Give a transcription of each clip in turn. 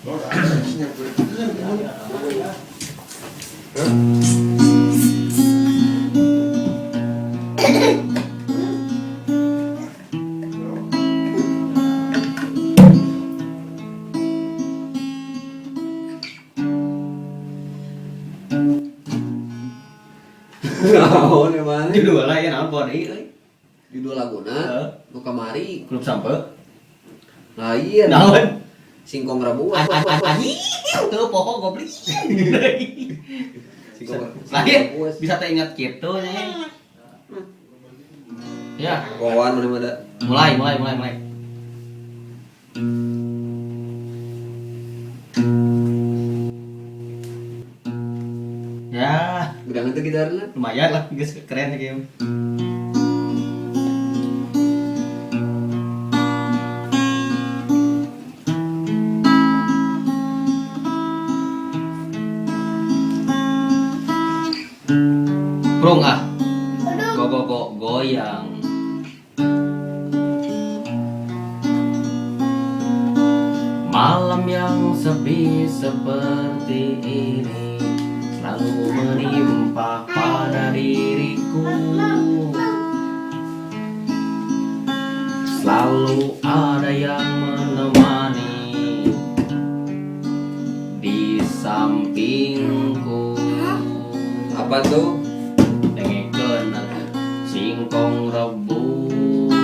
Naon emang? Judul lah ya naon poe deui euy. Judul laguna Heeh. nu kamari Klub sampe. Lain. Naon? Singkong rebus. Anjing, teu poho goblok. Singkong Lain rebus. bisa teh ingat kitu nya. Ya, Kawan mana mana. mulai mulai mulai mulai. Ya, Gedangan teh gitarna. lumayan lah, guys, keren ya game. Prung ah. Go go go goyang. Malam yang sepi seperti ini selalu menimpa pada diriku. Selalu ada yang menemani di sampingku. Apa tuh? Dengekeun singkong rebus,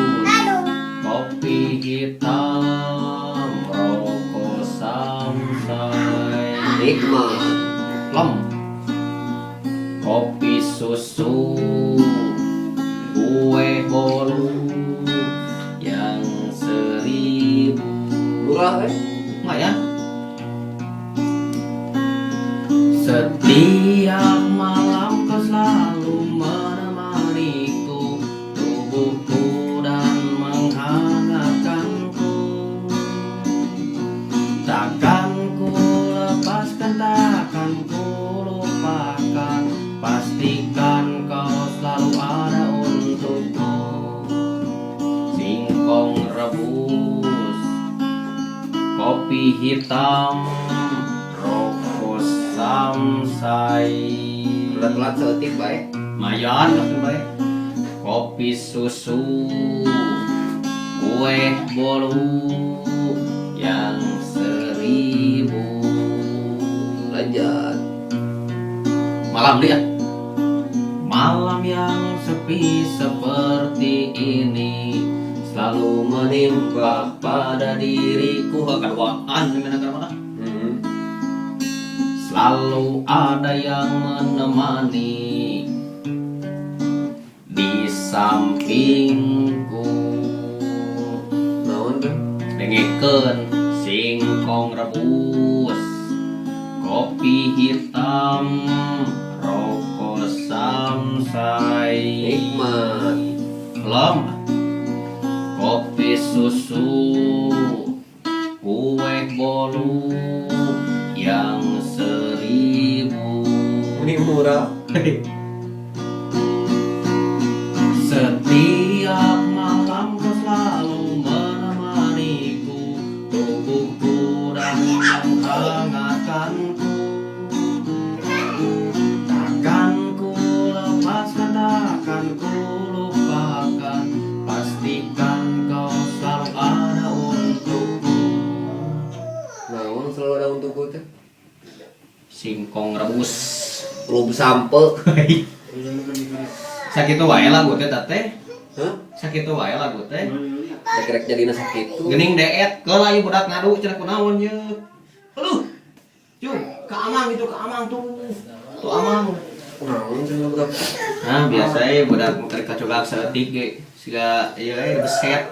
kopi hitam, rokok samsai, Nikmat. Lem, kopi susu, kue bolu yang 1000. Murah eh? Lumayan. Setiap malam kau selalu menemaniku, tubuhku dan menghangatkanku. Takkan ku lepaskan, takkan ku lupakan, pastikan kau selalu ada untukku. Singkong rebus, kopi hitam, rokok samsai. Telat-telat seeutik bae. Lumayan lah tuh bae. Kopi susu, kue bolu yang 1000. Lanjut. Malam dia. Malam yang sepi seperti ini selalu menimpa pada diriku. Kaduaan mana mana. Selalu ada yang menemani di sampingku. Naon tuh? Dengekeun singkong rebus, kopi hitam, rokok samsai. Nikmat. Belum. Kopi susu, kue bolu yang 1000. Ini murah. Setiap malam kau selalu menemaniku, tubuhku dan menghangatkanku. Takkan ku lepaskan, takkan ku lupakan, pastikan kau selalu ada untukku. Naon selalu ada untukku teh? Singkong rebus. Klub sampe. Sakitu wae lagu teh teh. Hah? Sakitu wae lagu teh. Rek-rek jadina sakitu. Geuning deet keula ieu budak ngadu cenah kunaon ye. Aduh. Cung, ka Amang itu, ka Amang tuh. Tuh Amang. Naon cenah budak? Nah, biasa ye budak keur kacogak saeutik ge siga ieu we beset.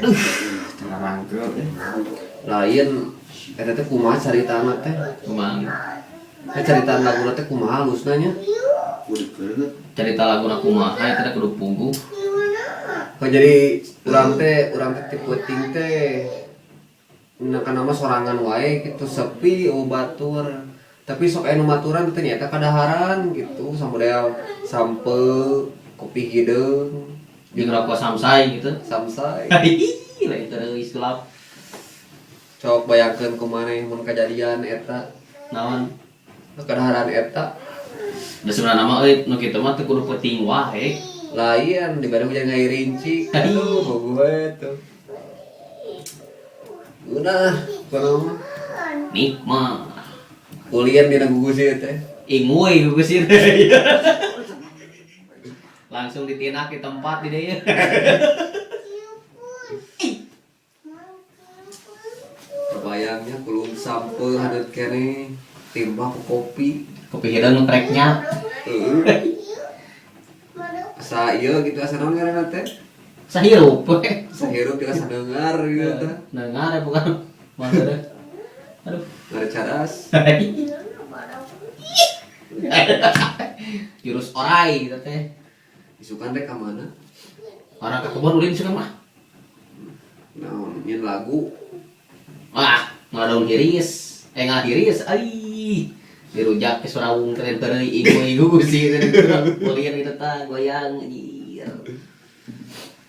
Duh, teu rangkeul eh. Lain eta teh kumaha caritana teh? Kumaha? Teh caritaan laguna teh kumaha halusna nya? Cerita laguna kumaha eta teh kudu puguh. Oh, jadi urang teh ti peuting teh minangka nama sorangan wae gitu, sepi oh batur. Tapi sok aya nu maturan teh nyata kadaharan gitu samodel sampe, kopi hideung, Jeung rokok samsai gitu. Samsai. Lain terus sulap. Cok bayangkeun kumaha mun kajadian eta. Naon? Kadaharan eta. Da sebenarnya mah euy nu kitu mah teu kudu peuting wae. Lain di Bandung jangan rinci. Aduh, bogoh tuh. Udah, kunaon mah. Nikmat. Kulian dina gugus ieu teh. Inguy gugus ieu. Langsung ditinak di tempat di dieu. Bayangnya kulung sampe hadeut keneh timbah ku kopi. Kopi hideung treknya. Heeh. Asa ieu gitu asa naon ngaranna teh? Sahirup we. Sahirup jeung asa dengar gitu teh. Dengar ya bukan maksudnya. Aduh. Ngarecadas. Jurus orai gitu teh. Isukan rek ka mana? Orang ke kebun ulin suka mah. Naon nyin lagu. Wah, ngadaun hiris. Ngahiris ai. Dirujak ke Surawung keren teuy igu-igu sih ulin gitu tah goyang anjir.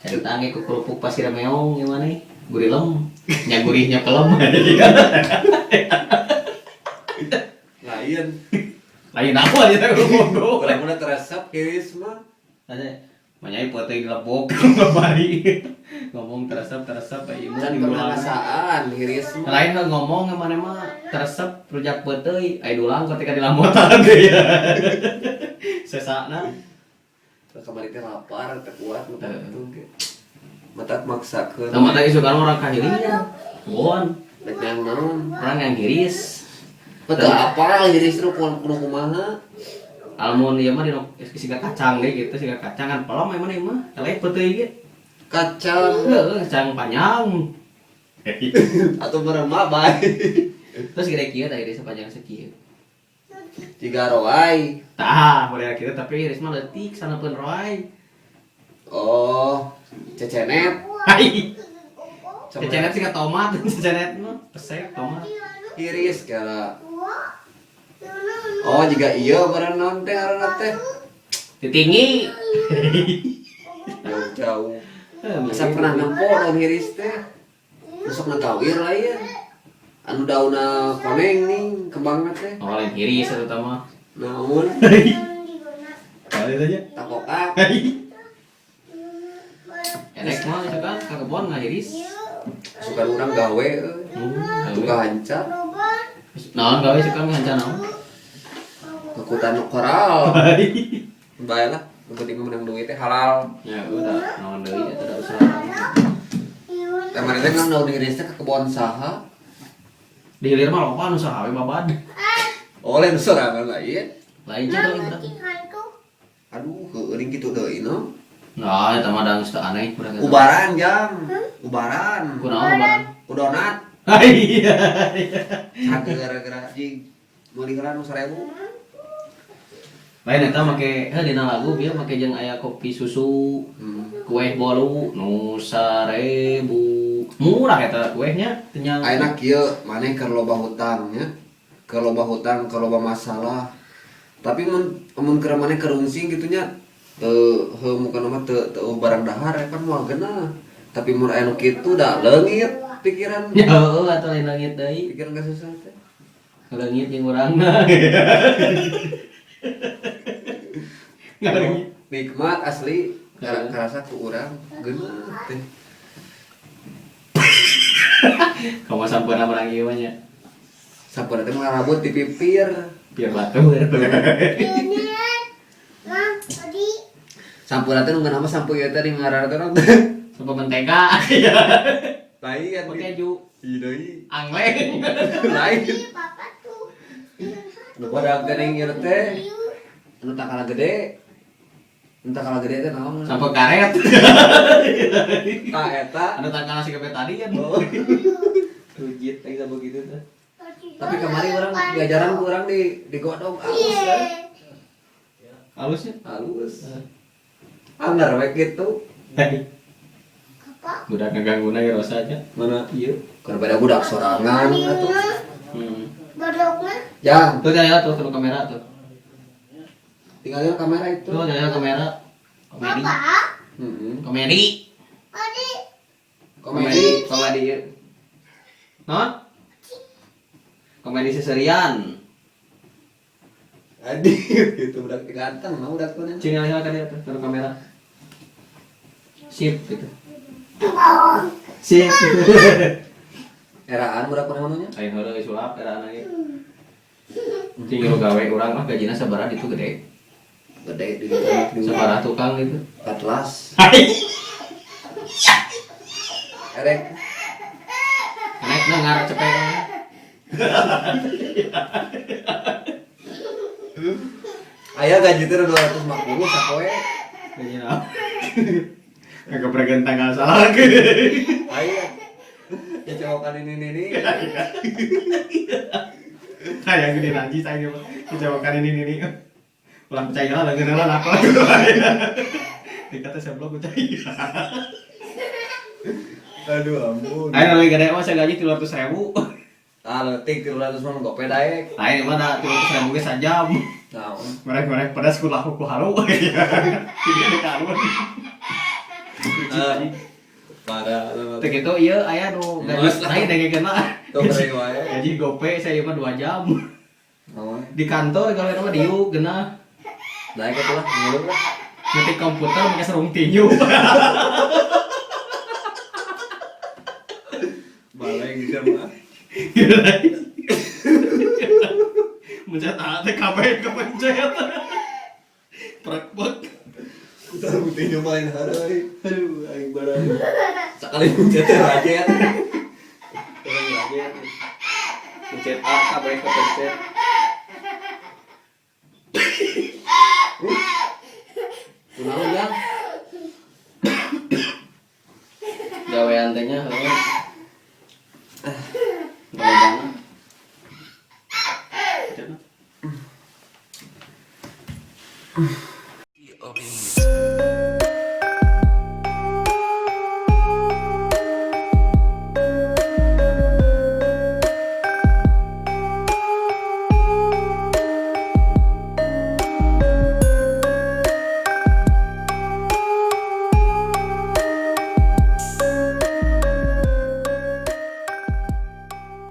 Centange ku kerupuk pasir meong gimana nih? Gurilem, nya gurihnya pelem. Lain. Lain apa aja teh ngomong. Urang mah teresep hiris mah. Ada manyai pote dilepok kemari. Ngomong teresep ai ieu Can pernah ngasaan hiris mah. Lain mah ngomong mana mah teresep rujak peuteuy ai dulang ketika dilamotan deui ya. Sesana. Kamari teh lapar teh kuat nu kitu ge. Mata maksakeun. Tah mata isukan orang ka hilir. Bon, Rek yang naon? orang yang hiris. Betul apa hiris nu kudu kumaha? Almon ieu mah dina siga kacang deui gitu, siga kacang kan pelem mana ieu mah. Eleh peuteuy ge. Kacang. Heeh, kacang panjang. Atau meremah bae. Terus gede kieu tah iris panjang sakieu. Jiga roai. Tah, model kieu tapi iris mah leutik sanapeun roai. Oh, cecenet. Hai. Cecenet siga tomat, cecenet mah pesek tomat. Iris kala. Oh, jiga ieu barang naon teh ngaranna teh? Ditinggi. Jauh-jauh. Asa pernah nempo daun hiris teh. Besok ngagawir lah ya. Anu daunna koneng nih kembangna teh. Oh, lain hiris eta mah. Naon? Kali saja. Takokak. Enek mah itu kan ka kebon ngahiris. Suka urang gawe euy. Tukang hanca. Naon gawe suka ngahanca naon? Kekutan koral. Bae lah, nu penting menang duit teh halal. Ya udah, naon deui eta da usaha. Kamari teh nang daun hiris teh ke kebon saha? Di hilir mah loba anu saha we babad. Oh, lain sorangan lah ieu. Lain jeung lain urang. Aduh, heueuring kitu deui no. Nah, eta mah da geus teu aneh urang eta. Ubaran jang, ubaran. Kunaon ubaran? Ku donat. Iya. Sageura gara-gara jing. Meuli heula nu 1000. Lain eta make heuh dina lagu bieu make jeung aya kopi susu, kue bolu nu 1000. Murah eta kuehnya teu nyang. Ayeuna kieu maneh keur loba hutang nya. Keur loba hutang, keur loba masalah. Tapi mun keur maneh keur rungsing kitu nya teu heuh mukana mah teu barang dahar ya kan moal geunah. Tapi mun aya nu kitu da leungit pikiran. Ya heueuh atuh lain leungit deui. Pikiran kasusah teh. Leungit jeung urangna. Ngaleungit. Nikmat asli karasa ku urang geunah teh. Kamu sampeuna urang ieu mah nya. Sampeuna teh ngarabut di pipir. Biar batur. Sampeuna teh nu ngeunah mah sampe ieu teh di ngaranna teh naon teh? Sampe mentega. Lain Sampe keju. Ieu deui. Angleng. Lain. Nu badag geuning ieu teh. Anu takala gede. Anu takala gede teh naon? Sampe karet. Tah eta. Anu takala si kepe tadi kan. Oh. Hujit teh bisa begitu teh. Tapi kemarin orang diajaran ku urang digodog halus ya. Halusnya? Halus. Anggar we kitu. Budak ngegangguna ya rosa aja. Mana? Iya. Keur beda budak sorangan atuh. Jang, Tuh jalan tuh ke kamera tuh. Tinggalin kamera itu. Tuh jalan kamera. Komedi. Komedi. Komedi. Komedi. Non? Komedi seserian. Adi gitu budak ganteng mah budak tuh. Cing heula tadi tuh taruh kamera. Sip gitu. Sip. Eraan budak mana nya? Ayo heula geus sulap eraan lagi. Cing nu gawe urang mah gajina sabaraha ditu gede. Gede di ditu. Sabaraha tukang gitu. 14. Erek. Naik na ngarep cepet. Aya gaji teh 250 sapoe. Gaji naon? Kagak bergen tanggal salah. Aya. Ya cowokan ini ini. Kayak gede najis aja mah. Kecewakan ini ini. Ulah percaya lah dengerin lah aku. Dikata seblok percaya. Aduh ampun. Ayo lagi gede mah saya gaji 300.000. Ah leutik 300 mah gope daek. Ayo mah 300.000 ge sajam. Naon? Mereka pedas ku lahu ku haru. Jadi ada karun. Parah. Teu kitu ieu aya nu gaji lain dengekeun mah. Tuh kering wae. Gaji gope saya mah 2 jam. Naon? Di kantor gawe mah diuk geunah. Daek atuh lah ngeluh lah. Ngetik komputer make sarung tinju. Baleng sia mah. Mencet A teh kabeh kepencet. Prek-prek. Sarung tinju main heureuy. Aduh aing barang. Sakali mencet teh rajet. Rajet. Mencet A kabeh kepencet. Kunaon jang? Gawean teh nya heuh. Gawean.